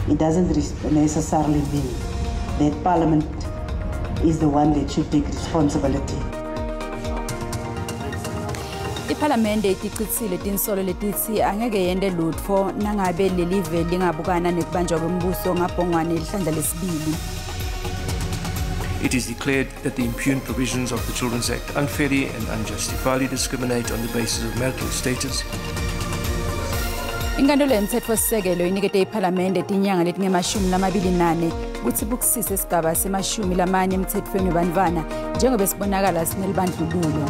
it doesn't necessarily mean that Parliament is the one that should take responsibility. Iphalamende itichitsile tinsolo letitsi angeke yente lutfo nangabe lelive lingabukana nekubanjwa kwembuso ngabhongwane lihlandla lesibili. It is declared that the impugned provisions of the Children's Act unfairly and unjustifiably discriminate on the basis of marital status. Inkantolo yemtsetfosisekelo inikete iphalamende tinyanga letingemashumi 24 kutsi bukusise sigaba se-40 emtsetfweni webantfwana njengoba sibonakala sinelibandlululo.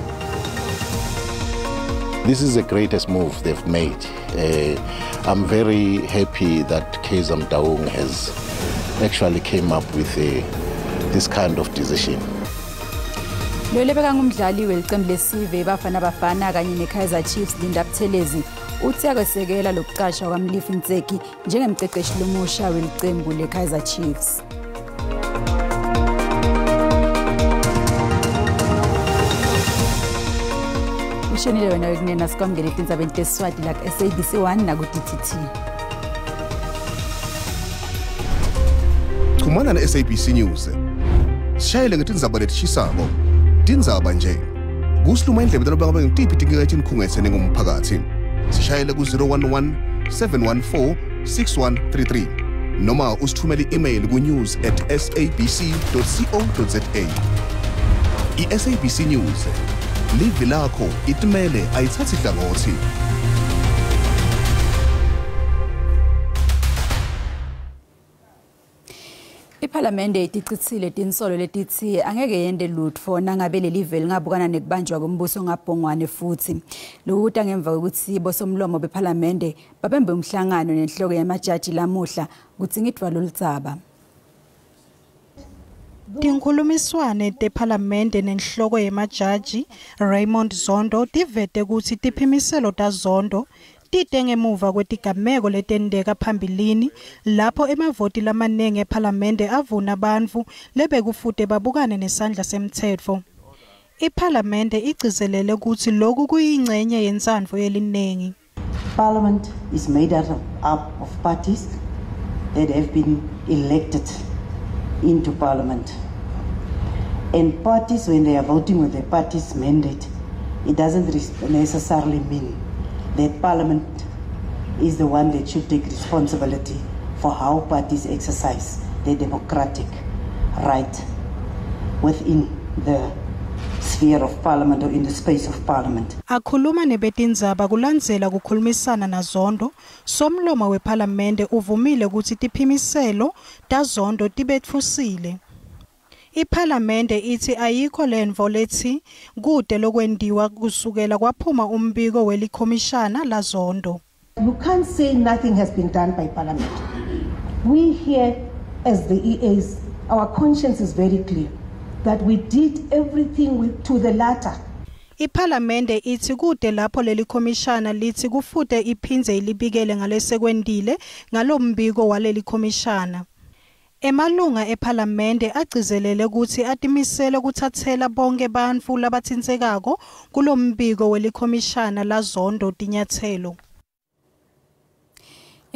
This is the greatest move they've made. I'm very happy that Kaizer Motaung has actually came up with this kind of decision. Lo lebekangumdlali welicembu lesive Bafana Bafana kanye neKaizer Chiefs, Linda Buthelezi, uthi akwesekela lokucashwa kwaMolefi Ntseki njengemceceshi lomusha welicembu leKaizer Chiefs. Ushonile wena wekunena, sikwamukele etindzabeni tesiswati la ku-SABC 1 naku-DTT. Chumana ne-SABC News. Sishayele ngetindzaba letishisako. Tindzaba nje. Kusiluma indlebe noma ngabe ngitiphi tinkinga etinikhungethe ningumphakathi. Sishayele ku-011 714 6133 noma usithumele i-email ku-news@sabc.co.za. I-SABC News. Livi lakho itimele, ayithathi hlangothi. Iphalamende itichitsile tinsolo letitsi angeke yente lutfo nangabe lelive lingabukana nekubanjwa kwembuso ngabhongwane futsi. Lokhu kuta ngemva kwekutsi bosomlomo bephalamende babambe umhlangano nenhloko yemajaji lamuhla kudzingidvwa loludzaba. Tinkhulumiswane tephalamende nenhloko yemajaji Raymond Zondo tivete kutsi tiphimiselo taZondo tite ngemuva kwetigameko letenteka phambilini lapho emavoti lamanengi ephalamende avuna bantfu lebekufute babukane nesandla semtsetfo. Iphalamende igcizelele kutsi loku kuyincenye yentsandvo yelinengi. Parliament is made up of parties that have been elected into Parliament. And parties, when they are voting with the party's mandate, it doesn't necessarily mean that Parliament is the one that should take responsibility for how parties exercise their democratic right within the sphere of Parliament or in the space of Parliament. Akhuluma nebetindzaba kulandzela kukhulumisana naZondo, somlomo wephalamende uvumile kutsi tiphimiselo taZondo tibetfusile. Iphalamende itsi ayikho lentfo letsi kute lokwentiwa kusukela kwaphuma umbiko welikhomishana laZondo. You can't say nothing has been done by Parliament. We here as the EAs, our conscience is very clear that we did everything to the letter. Iphalamende itsi kute lapho leli khomishana litsi kufute iphindze ilibikele ngalesekwentile ngalombiko waleli khomishana. Emalunga ephalamende agcizelele kutsi atimisele kutsatsela bonke bantfu labatsintsekako kulombiko welikhomishana laZondo tinyatselo.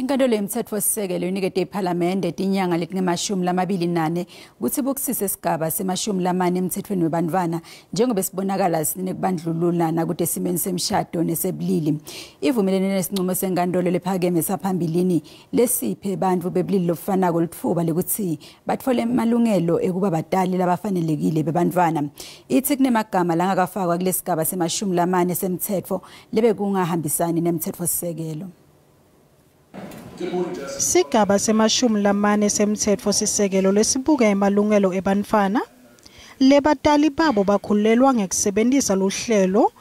Inkantolo yemtsetfosisekelo inikete iphalamende tinyanga letingemashumi 24 kutsi bukusise sigaba se-40 emtsetfweni webantfwana njengoba sibonakala sinekubandlululana kute esimeni semshado nesebulili. Ivumelene nesincumo senkantolo lephakeme saphambilini lesiphe bantfu bebulili lobufanako litfuba lekutsi batfole emalungelo ekuba batali labafanelekile bebantfwana. Itsi kunemagama langakafakwa kulesigaba se-40 semtsetfo lebekungahambisani nemtsetfosisekelo. Sigaba se-40 semtsetfo sisekelo lesibuka emalungelo ebantfwana lebatali babo bakhulelwa ngekusebentisa luhlelo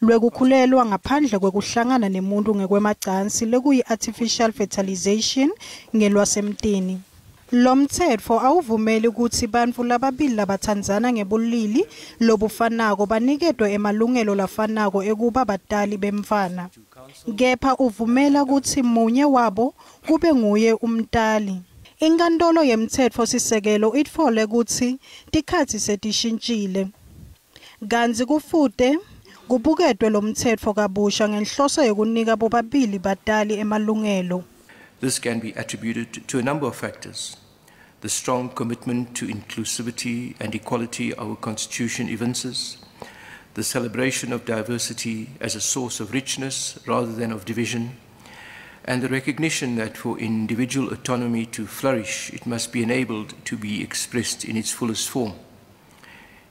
lwekukhulelwa ngaphandle kwekuhlangana nemuntu ngekwemacansi, lekuyi-artificial fertilization ngelwasemtini. Lo mtsetfo awuvumeli kutsi bantfu lababili labatsandzana ngebulili lobufanako baniketwe emalungelo lafanako ekuba batali bemntfwana, kepha uvumela kutsi munye wabo kube nguye umtali. Inkantolo yemtsetfo sisekelo itfole kutsi tikhatsi setishintjile kantsi kufute kubuketwe lo mtsetfo kabusha ngenhloso yekunika bobabili batali emalungelo. This can be attributed to a number of factors. The strong commitment to inclusivity and equality our Constitution evinces, the celebration of diversity as a source of richness rather than of division, and the recognition that for individual autonomy to flourish, it must be enabled to be expressed in its fullest form.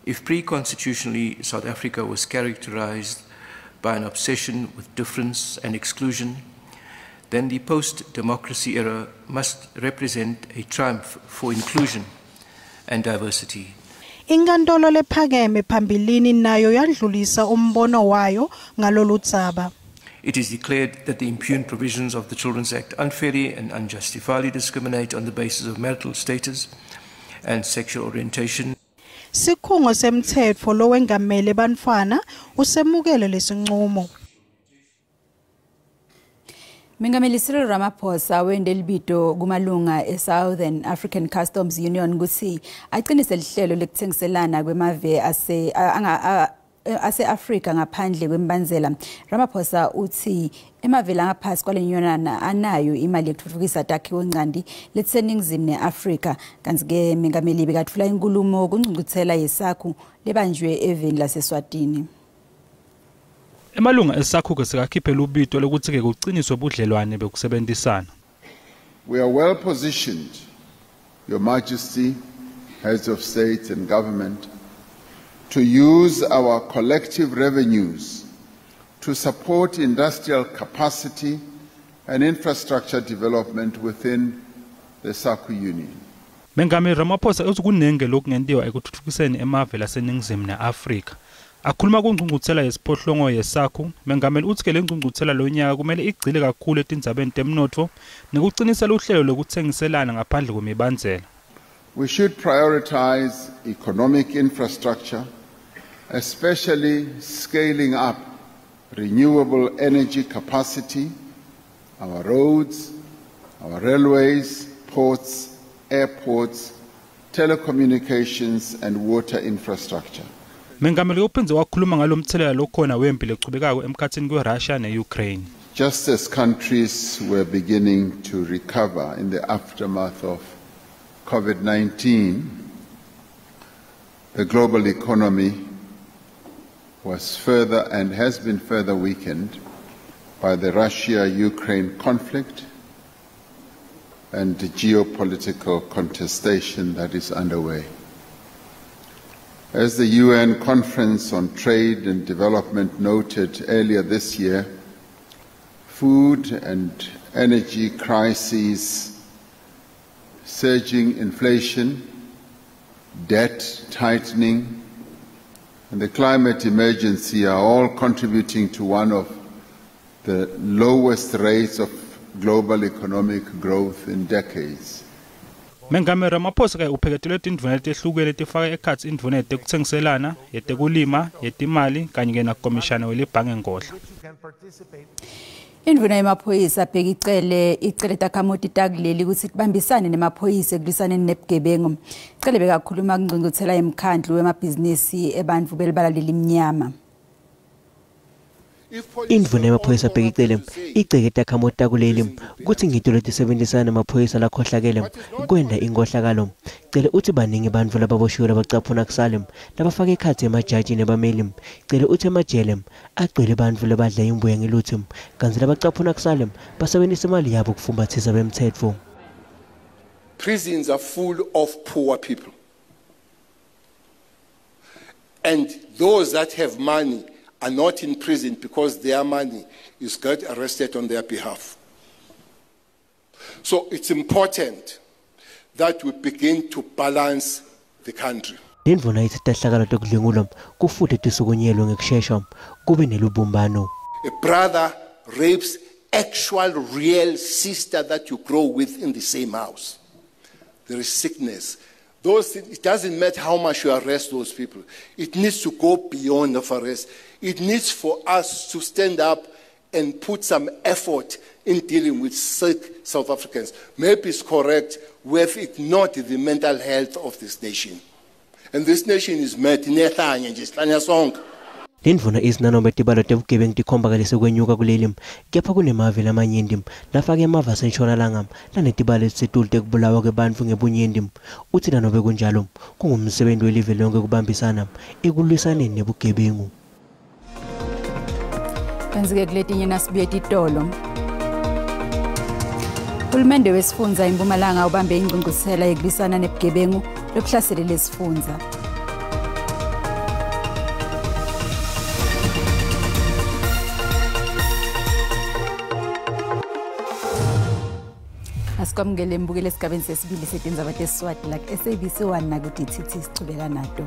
If pre-constitutionally South Africa was characterized by an obsession with difference and exclusion, then the post-democracy era must represent a triumph for inclusion and diversity. Inkantolo lephakeme phambilini nayo yandlulisa umbono wayo ngalolu dzaba. It is declared that the impugned provisions of the Children's Act unfairly and unjustifiably discriminate on the basis of marital status and sexual orientation. Sikhungo semtsetfo lowengamele bantfwana usemukele lesinqumo. Mengameli Cyril Ramaphosa wende libito kumalunga e-Southern African Customs Union kutsi acinise lihlelo lekuthengiselana kwemave ase-Afrika ngaphandle kwembandzela. Ramaphosa utsi emave langaphasi kwale nyonyana anayo imali yekutfutfukisa takhiwo-ncanti letiseningizimu ne-Afrika. Kantsi-ke mengameli bekatfula inkhulumo kungcungcuthela yeSACU lebanjwe eveni laseSwatini. Emalunga eSACU-ke sekakhiphe lubito lokuthi-ke kuciniswe budlelwane bekusebenzisana. We are well positioned, Your Majesty, heads of state and government, to use our collective revenues to support industrial capacity and infrastructure development within the SACU Union. Mengameli Ramaphosa uthi kunenge lokungentiwa ekutfutfukiseni emave laseningizimu ne-Afrika. Akhuluma kungcungcuthela yesiphohlongo yeSACU, Mengameli uthi ke lengcungcuthela lonyaka kumele igcile kakhulu etindzabeni temnotfo nekucinisa luhlelo lokuthengiselana ngaphandle kwemibandzela. We should prioritize economic infrastructure, especially scaling up renewable energy capacity, our roads, our railways, ports, airports, telecommunications and water infrastructure. Mengameli uphindze wakhuluma ngalomthelela lokhona wempi lechubekako emkhatsini kwe-Russia ne-Ukraine. Just as countries were beginning to recover in the aftermath of COVID-19, the global economy was further and has been further weakened by the Russia-Ukraine conflict and the geopolitical contestation that is underway. As the UN Conference on Trade and Development noted earlier this year, food and energy crises, surging inflation, debt tightening, and the climate emergency are all contributing to one of the lowest rates of global economic growth in decades. Mengameli Ramaphosa ke upheketelwe tindvuna letehlukene letifaka ekhatsi indvuna yetekutsengiselana, yetekulima, yetimali kanye ke nakomishana welibhange ngodla. Indvuna yemaphoyisa Bheki Cele icele takhamuti takuleli kutsi tibambisane nemaphoyisa ekulwisaneni nebugebengu. Cele bekakhuluma kungcungcuthela yemkhandlu wemabhizinisi ebantfu belibala lelimnyama. Indvuna yemaphoyisa Bheki Cele iceke takhamuti takuleli kutsi ngito letisebenzisana nemaphoyisa lakhohlakele kwenta inkhohlakalo. Cele utsi baningi bantfu lababoshiwe labacaphuna kusale labafaka ekhatsi emajaji nebameli. Cele utsi emajele agcwele bantfu labadla imbuya ngelutsi kantsi labacaphuna kusale basebenzisa imali yabo kufumbatsisa bemtsetfo. Prisons are full of poor people. And those that have money are not in prison because their money is got arrested on their behalf. So it's important that we begin to balance the country. Lendvuna itsi tehlakalo tekudlwengulwa kufute tisukunyelwe ngekushesha kube nelubumbano. A brother rapes actual real sister that you grow with in the same house. There is sickness. It doesn't matter how much you arrest those people. It needs to go beyond of arrest. It needs for us to stand up and put some effort in dealing with sick South Africans. Maybe it's correct, we have ignored the mental health of this nation. And this nation is mad. Lendvuna isinanoma tibalo tebugebengu tikhomba kalesekwenyuka kuleli kepha kunemave lamanyenti lafake emave asentshonalanga lanetibalo letisetulu tekubulawa kwebantfu ngebunyenti. Utsi nanobe kunjalo kungumsebenti welive lonke kubambisana ekulwisaneni nebugebengu. Kanti-ke kuletinye nasibuye titolo. Hulumende wesifundza iMpumalanga ubambe ingqungquthela yekulwisana nebugebengu lobuhlasele lesifundza. Asikwamukele embukele esigabeni sesibili setindzaba teSiswati la ku-SABC 1 naku-DTT sichubeka nato.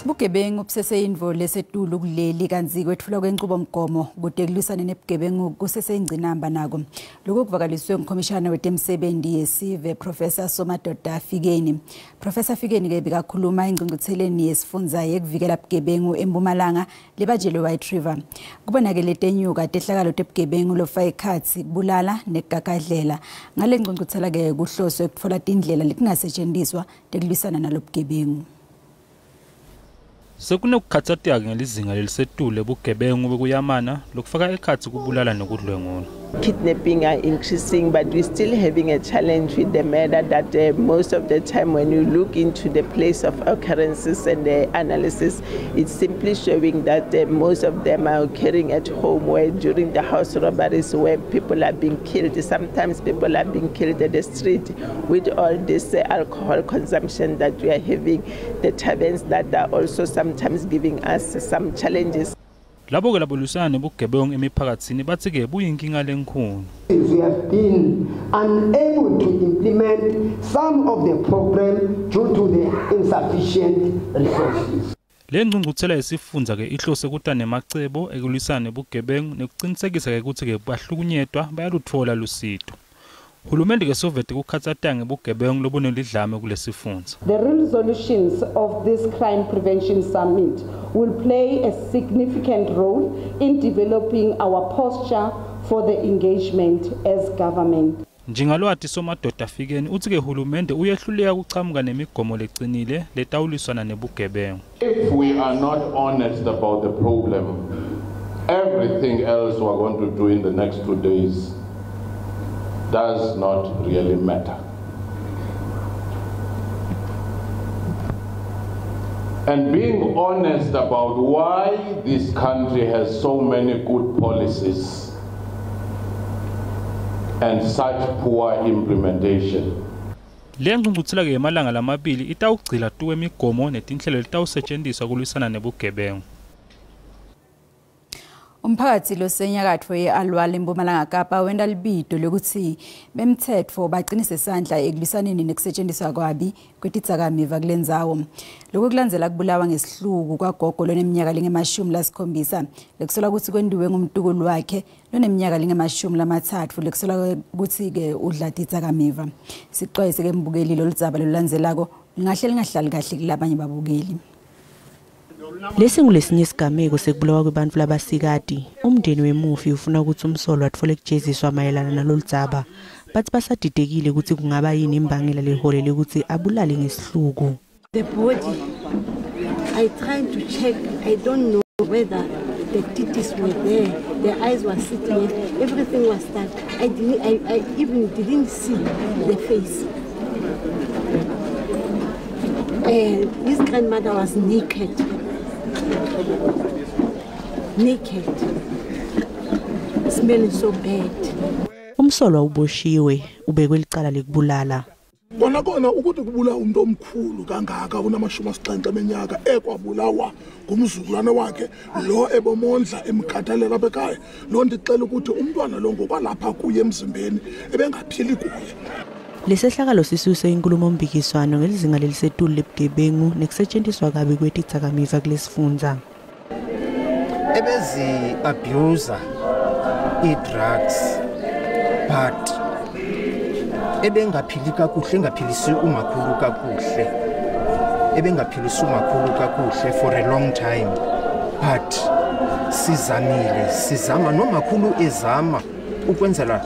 Bugebengu buseseyintfo lesetulu kuleli kantsi kwetfulwa kwenchubomgomo kute kulwisane nebugebengu kuseseyingcinamba nako. Lokhu kuvakaliswe ngukhomishana wetemsebenti yesive Professor Somadoda Fikeni. Professor Fikeni ke bekakhuluma engqungqutheleni yesifundza yekuvikela bugebengu eMpumalanga lebanjelwe White River. Kubonakele tenyuka tehlakalo tebugebengu lofaka ekhatsi kubulala nekugagadlela. Ngale ngqungquthela ke kuhloswe kutfola tindlela letingasetjentiswa tekulwisana nalobugebengu. Sekunekukhatsateka ngelizinga lelisetulu ebugebengu bekuyamana lokufaka ekhatsi kubulala nokudlwengula. Kidnapping are increasing, but we're still having a challenge with the murder that most of the time when you look into the place of occurrences and the analysis, it's simply showing that most of them are occurring at home, where during the house robberies where people are being killed. Sometimes people are being killed at the street with all this alcohol consumption that we are having, the taverns that are also sometimes giving us some challenges. Labo ke labolwisana nebugebengu emiphakatsini batsi ke buyinkinga lenkhulu. We have been unable to implement some of the program due to the insufficient resources. Le ngqungquthela yesifundza ke ihlose kuta nemacebo ekulwisana nebugebengu nekucinisekisa ke kutsi ke bahlukunyetwa bayalutfola lusito. Hulumende ke sovete kukhatsateka ngebugebengu lobunelidlame kulesifundza. The resolutions of this crime prevention summit will play a significant role in developing our posture for the engagement as government. Njengalwati Somadoda Fikeni utsi ke hulumende uyehluleka kuchamuka nemigomo lecinile letawuliswana nebugebengu. If we are not honest about the problem, everything else we are going to do in the next 2 days does not really matter. And being honest about why this country has so many good policies and such poor implementation. Le ngqungquthela ke emalanga lamabili itawugcila tuwe imigomo netinhlelo letawusetjentiswa kulwisana nebugebengu. Umphakathi losenyakatfo ye-Alwal eMpumalanga Kapa wenta libito lokuthi bemthetfo baqinise sandla ekulwisaneni nekusetshenziswa kwabi kwetidzakamiva kulendzawo. Lokhu kulandzela kubulawa ngesihluku kwagogo loneminyaka lengama-70 lekusolwa kutsi kwentiwe ngumtukulu wakhe loneminyaka lengama-30 lekusolwa kutsi-ke udla tidzakamiva. Sixwayise ke mbukeli loludzaba lolulandzelako lingahle lingahlali kahle kulabanye babukeli. Lesi ngulesinye isigameko sekubulawa kwebantfu labasikati. Umndeni wemufi ufuna ukuthi umsolwa atfole kujeziswa mayelana naloludzaba. Bathi basadidekile ukuthi kungaba yini imbangela leholele ukuthi abulale ngesihluku. The body, I tried to check, I don't know whether the titties were there, the eyes were sitting, everything was done. I even didn't see the face. His grandmother was naked. Naked, smelling so bad. Umsolwa uboshiwe, ubekwe licala lekubulala. Kona kona ukuthi kubula umuntu omkhulu kangaka unama-70 eminyaka ekwabulawa ngumzukulwane wakhe lo ebomondla emkhathalela apha ekhaya. Loo nto ixela ukuthi umntwana lo ngokwalapha kuye emzimbeni ebengaphili kuye. Lesehlakalo sisuse inkulumompikiswano ngelizinga lelisetulu lebugebengu nekusetjentiswa kabi kwetidzakamiva kulesifundza. Ebezi abuser i-drugs but ebengaphili kakuhle, engaphilisi umakhulu kakuhle, ebengaphilisi umakhulu kakuhle for a long time, but sizamile, sizama nomakhulu ezama ukwenzela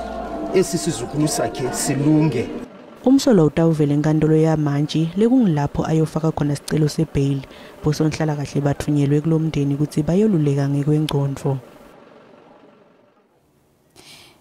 esi sizukulu sakhe silunge. Umsolwa utawuvela enkantolo yamantshi lekungilapho ayofaka khona sicelo sebheyili. Bosonhlalakahle bathunyelwe kulomndeni kutsi bayoluleka ngekwengcondvo.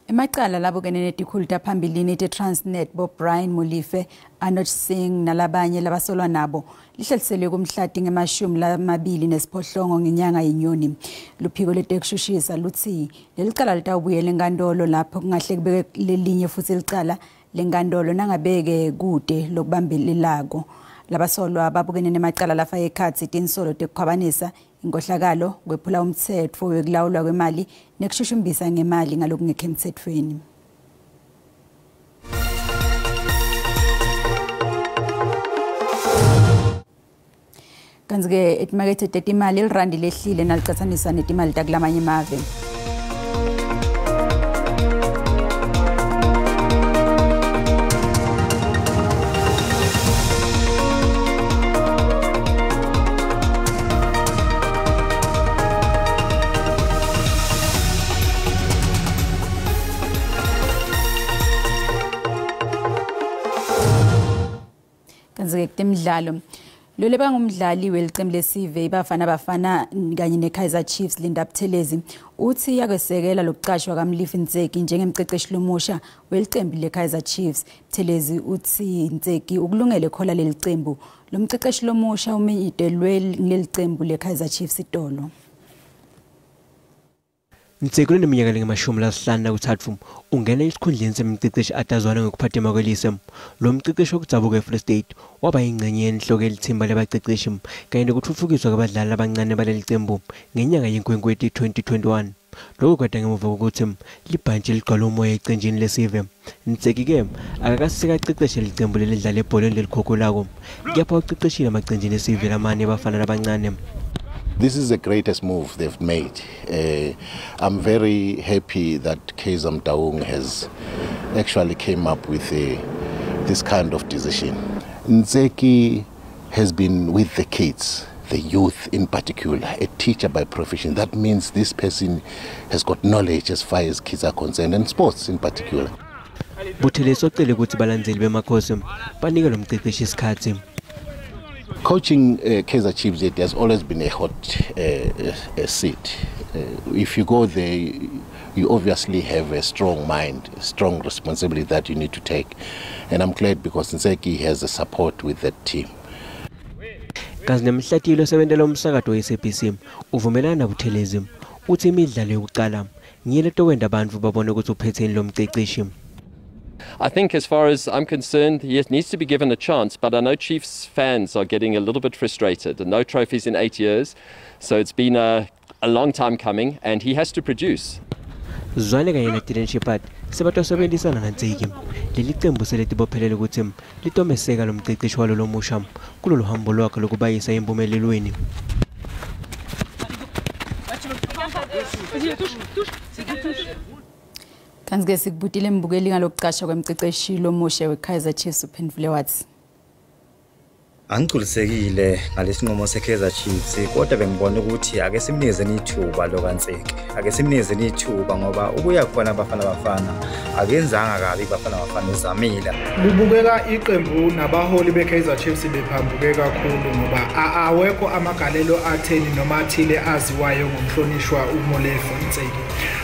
Emacala labukene netikhulu taphambilini te-Transnet bo-Brian Molefe, Anoj Singh nalabanye labasolwa nabo lihleliselwe kumhlati nge-28 ngenyanga yeNyoni. Luphiko letekushushisa lutsi lelicala litawubuyela enkantolo lapho kungahle kubeke lelinye futsi licala lenkantolo nangabeke kude lokubambelelako. Labasolwa babukene nemacala lafaka ekhatsi tinsolo tekukhwabanisa, inkohlakalo, kwephula umtsetfo wekulawulwa kwemali nekushushumbisa ngemali ngalokungekho emtsetfweni. Kanti-ke etimakethe tetimali lirandi lehlile nalicatsanisa netimali takulamanye emave. Kanti-ke kutemidlalo, lo lebangumdlali welicembu lesive iBafana Bafana kanye neKaizer Chiefs Linda Buthelezi uthi yakwesekela lokucashwa kaMolefi Ntseki njengemceceshi lomusha welicembu leKaizer Chiefs. Buthelezi uthi Ntseki ukulungele khola leli cembu. Lo mceceshi lomusha umenyetelwe ngileli cembu leKaizer Chiefs itolo. Ntseki loneminyaka lengu-53 ungena esikhundleni semceceshi atazwana ngekuphathema kwelise. Lo mceceshi wokudzabuka eFree State waba yingcenye yenhloko yelithimba labaceceshi kanye nekutfutfukiswa kwabadlali labancane baleli cembu ngenyanga yeNkwenkweti 2021. Lokhu kweta ngemuva kokuthi libhantshi ligcwale umoya ecenjini lesive. Ntseki-ke akakasike aceceshe licembu lelidlala ebholeni lelikhokholako, kepha uceceshile emacenjini esive lamane ebafana labancane. This is the greatest move they've made. I'm very happy that Kaizer Motaung has actually came up with this kind of decision. Ntseki has been with the kids, the youth in particular, a teacher by profession. That means this person has got knowledge as far as kids are concerned, and sports in particular. Buthelezi ucele ukuthi balandzeli bemakhosi banike lo mceceshi isikhathi. Coaching Kaizer Chiefs, it has always been a hot seat. If you go there, you obviously have a strong mind, a strong responsibility that you need to take. And I'm glad because Ntseki has the support with that team. Kanti nemhlatilo osebentela umsakato we-SABC uvumelana naButhelezi uthi imidlalo yokuqala ngiyo letokwenta bantfu babone ukuthi uphetheni lo mceceshi. I think as far as I'm concerned, he needs to be given a chance, but I know Chiefs fans are getting a little bit frustrated. No trophies in 8 years, so it's been a long time coming, and he has to produce. Zwane kanye na-Dylan Shepherd sebatosebenzisana naNtseki. Leli cembu seletibophelele ukuthi litomeseka lo mceceshi walo lomusha kulolu hambo lwakhe lokubayisa empumelelweni. Kanti-ke sikubutile mbukeli ngalokucasha kwemceceshi lomusha weKaizer Chiefs uphendvule wathi. Angigculisekile ngalesinqumo seKaizer Chiefs, kodwa bengibona ukuthi ake simnikezeni ithuba lokaNtseki. Ake simnikezeni ithuba ngoba ukuya khona Bafana Bafana akenzanga kabi, Bafana Bafana uzamile. Kubukeka iqembu nabaholi beKaizer Chiefs bephambuke kakhulu ngoba awekho amagalelo atheni noma athile aziwayo ngomhlonishwa uMolefi Ntseki.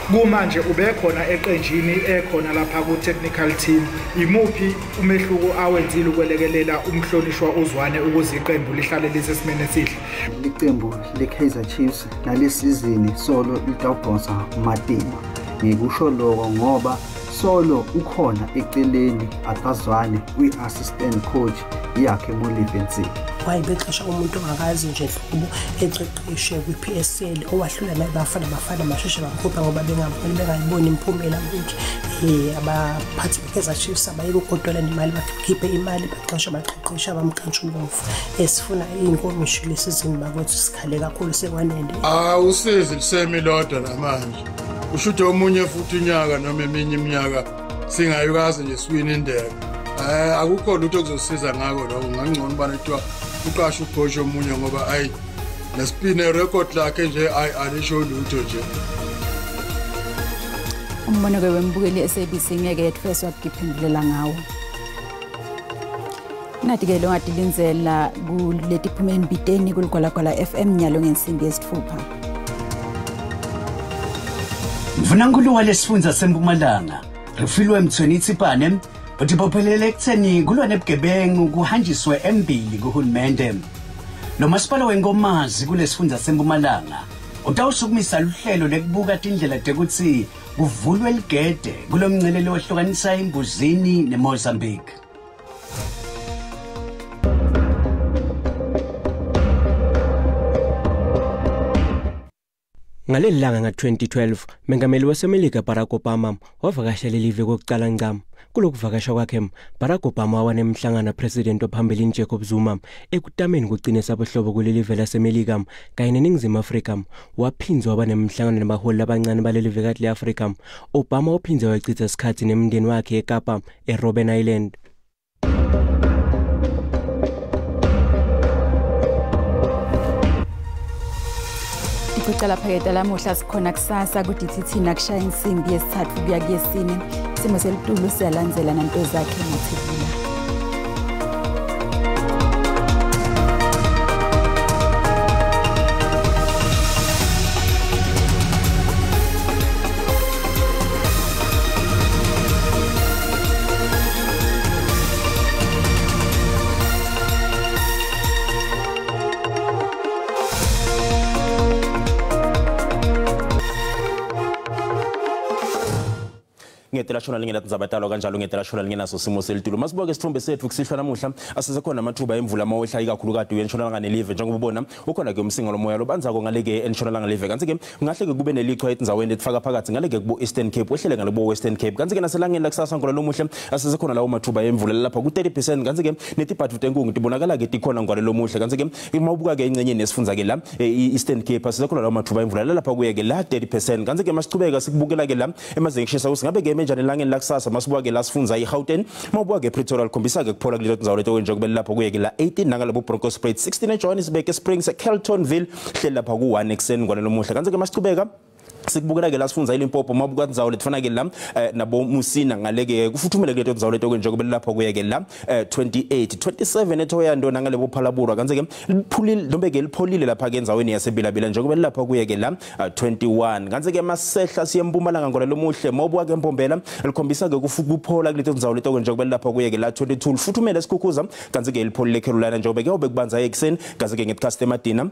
Kumanje ubekhona eqenjini, ekhona lapha ku-technical team. Imuphi umehluko awenzile ukwelekelela umhlonishwa uZwane ukuze iqembu lihlale lisesimeni esihle? Iqembu le-Kaizer Chiefs nale sizini solo litawubhonsa matima. Ngikusho lokho ngoba solo ukhona eceleni akazwane uyi-assistant coach yakhe Molefi Ntseki. Wayebexesha umuntu ongakazi nje nhlobo ececeshe kwi-PSL owahlula naye Bafana Bafana masheshe bakhupha ngoba bengayiboni imiphumela ukuthi abaphathi beKaizer Chiefs abayeke ukugodola nemali, bakhiphe imali baxoshe abaqeqeshi abamkantshubomvu. Esifuna iy'nkomishi kule sizini bakwethu, sikhale kakhulu sekwanele. Usizi lisemi lodwa namanje. Usho ukuthi omunye futhi unyaka noma eminye iminyaka singayikaze nje siwine indebe. Akukho lutho okuzosiza ngako lokho, ngangcono ubana kuthiwa uqashe ucoach omunye ngoba ayi nespine record lakhe nje ayi alisho lutho nje. Umbono-ke wembukeli SABC ngeke yetfeswa kugiphendulela ngawo. Nathi-ke lo ngatilindzela kuletiphuma embiteni kuligwalagwala FM nyalo ngensimbi yesitfupha. Mvunankulu walesifundza seMpumalanga Refilwe Mtsweni Tsipane utibophelele ekutheni kulwa nebugebengu kuhanjiswe embili kuhulumende. Lo masipala wenkomazi kulesifundza seMpumalanga utawusukumisa luhlelo lekubuka tindlela tekutsi kuvulwe ligede kulomncelelo ohlukanisa imbuzini neMozambique. Ngaleli langa nga-2012, Mengameli waseMelika Barack Obama wavakashela live kokucala ngcam. Kulokuvakasha kwakhe, Barack Obama wanemhlangano President waphambilini Jacob Zuma ekutameni kucinisa buhlobo kuleli live laseMelika kanye neNingizimu Afrika. Waphindze waba nemhlangano nabaholi labancane baleli vekati le-Afrika. Obama waphindze wachitha isikhathi nemndeni wakhe eKapa eRobben Island. Kucala phaketa lamuhla sikhona kusasa ku-DTT nakushaya insimbi yesithathu kuya kuyesine. Simo selitulu siyalandzela nanto zakhe Mathebula. Ngetela shona lingena tindzaba talo kanjalo ngetela shona lingenaso simo selitulu. Masibuke isithombe sethu kusihlwa namuhla asisekhona amathuba emvula mawehla ikakhulukati entshonalanga nelive njengoba ubona ukhona ke umsinga lomoya lobanzako ngaleke entshonalanga live kanti ke ngahle ke kube nelichwa etindzaweni letifaka phakathi ngaleke kubo Eastern Cape wehlele ngale kubo Western Cape kanti ke naselangeni lakusasa ngolo lomuhle asisekhona lawo mathuba emvula lapha ku 30% kanti ke netibhathu tenkungu tibonakala ke tikhona ngalo lomuhle kanti ke mawubuka ke ingcenye nesifundza ke la Eastern Cape asisekhona lawo mathuba emvula lapha kuye ke la 30% kanti ke masichubeka sikubukela ke la emazingeni kushisa kusingabe ke njani elangeni lakusasa masibuka ke la sifundza iGauteng mawubuka ke Pretoria likhombisa ke kuphola kuleto ndzawo leto njengoba lapha kuye ke la 18 nangalabo Bronkhorstspruit 16 eJohannesburg Springs Keltonville hleli lapha ku 1 ekuseni ngwalelo muhle kanti ke masichubeka sikubukela ke la sifundza iLimpopo mabuka ndzawo letifana ke la nabo Musina ngaleke kufuthumele kuleto ndzawo leto njengoba lapha kuye ke la 28 27 eThoyando nangalebo Phalaborwa kanti ke liphulile noma ke lipholile lapha ke endzaweni yaseBilabila njengoba lapha kuye ke la 21 kanti ke masehla siye eMpumalanga ngolelo muhle mawubuka ke eMbombela likhombisa ke kuphola kuleto ndzawo leto njengoba lapha kuye ke la 22 lifuthumele sikhukhuza kanti ke lipholile Carolina njengoba ke obekubanza ekuseni kanti ke ngesikhathi emadina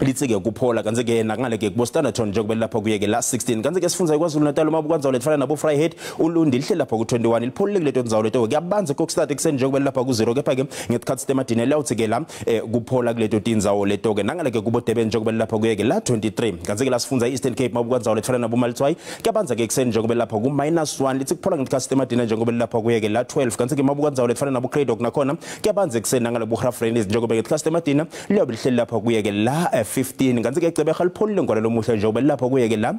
lithi-ke kuphola kanti ke nakangale-ke kubo Standerton njengoba lapha kuye-ke la 16 kanti ke sifundza iKwaZulu Natal mabuka ndzawo letifana nabo Vryheid Ulundi lihle lapha ku-21 lipholile kuleto ndzawo leto kuyabanza Kokstad ekuseni njengoba lapha ku-0 kepha-ke ngesikhathi temadina liyawuthi-ke la kuphola kuleto tindzawo leto-ke nangale-ke kubo Durban njengoba lapha kuye-ke la 23 kanti ke la sifundza i-Eastern Cape mabuka ndzawo letifana nabo Maltswai kuyabanza-ke ekuseni njengoba lapha ku--1 lithi kuphola ngesikhathi temadina njengoba lapha kuye-ke la 12 kanti ke mabuka ndzawo letifana nabo Cradock nakhona kuyabanza ekuseni nangale bo Graaff-Reinet njengoba ngesikhathi temadina liyabe lihleli lapha kuye-ke la 15 kanti ke Gqeberha lipholile ngolelo muhle njengoba lapha kuye ke la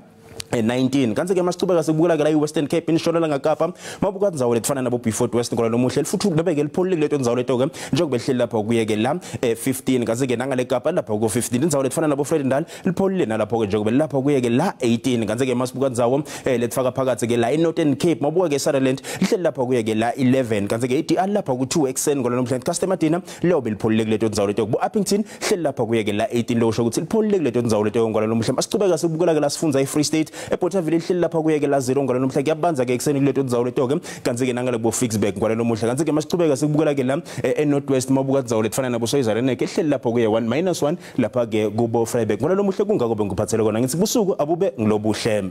19 kanti ke masichubeka sikubukela ke la iWestern Cape intshonalanga Kapa mabuka ndzawo letifana nabo Beaufort West ngolelo muhle futhi bebeke lipholile kuleto ndzawo leto ke njengoba lihleli lapha kuye ke la 15 kanti ke nangale Kapa lapha ku 15 indzawo letifana nabo Vredendal lipholile nalapho ke njengoba lapha kuye ke la 18 kanti ke masibuka ndzawo letifaka phakathi ke la iNorthern Cape mabuka ke Sutherland lihleli lapha kuye ke la 11 kanti ke iDR lapha ku 2 ekuseni ngolelo muhle customer dina liyobe lipholile kuleto ndzawo leto ku Upington lihleli lapha kuye ke la 18 lo kusho ukuthi lipholile kuleto ndzawo leto ngolelo muhle masichubeka sikubukela ke la sifundza iFree State ePortaville lihleli lapha kuye ke la 0 ngolelo muhle kuyabanza ke ekuseni kuleto ndzawo leto ke kanti ke nangale bo Ficksburg ngolelo muhle kanti ke masichubeka sikubukela ke la eNorth West mabuka ndzawo letifana nabo Soyizarene ke lihleli lapha kuye 1 -1 lapha ke kubo Vryburg ngolelo muhle kungako bengikuphathele kona ngithi busuku abube ngilobuhle.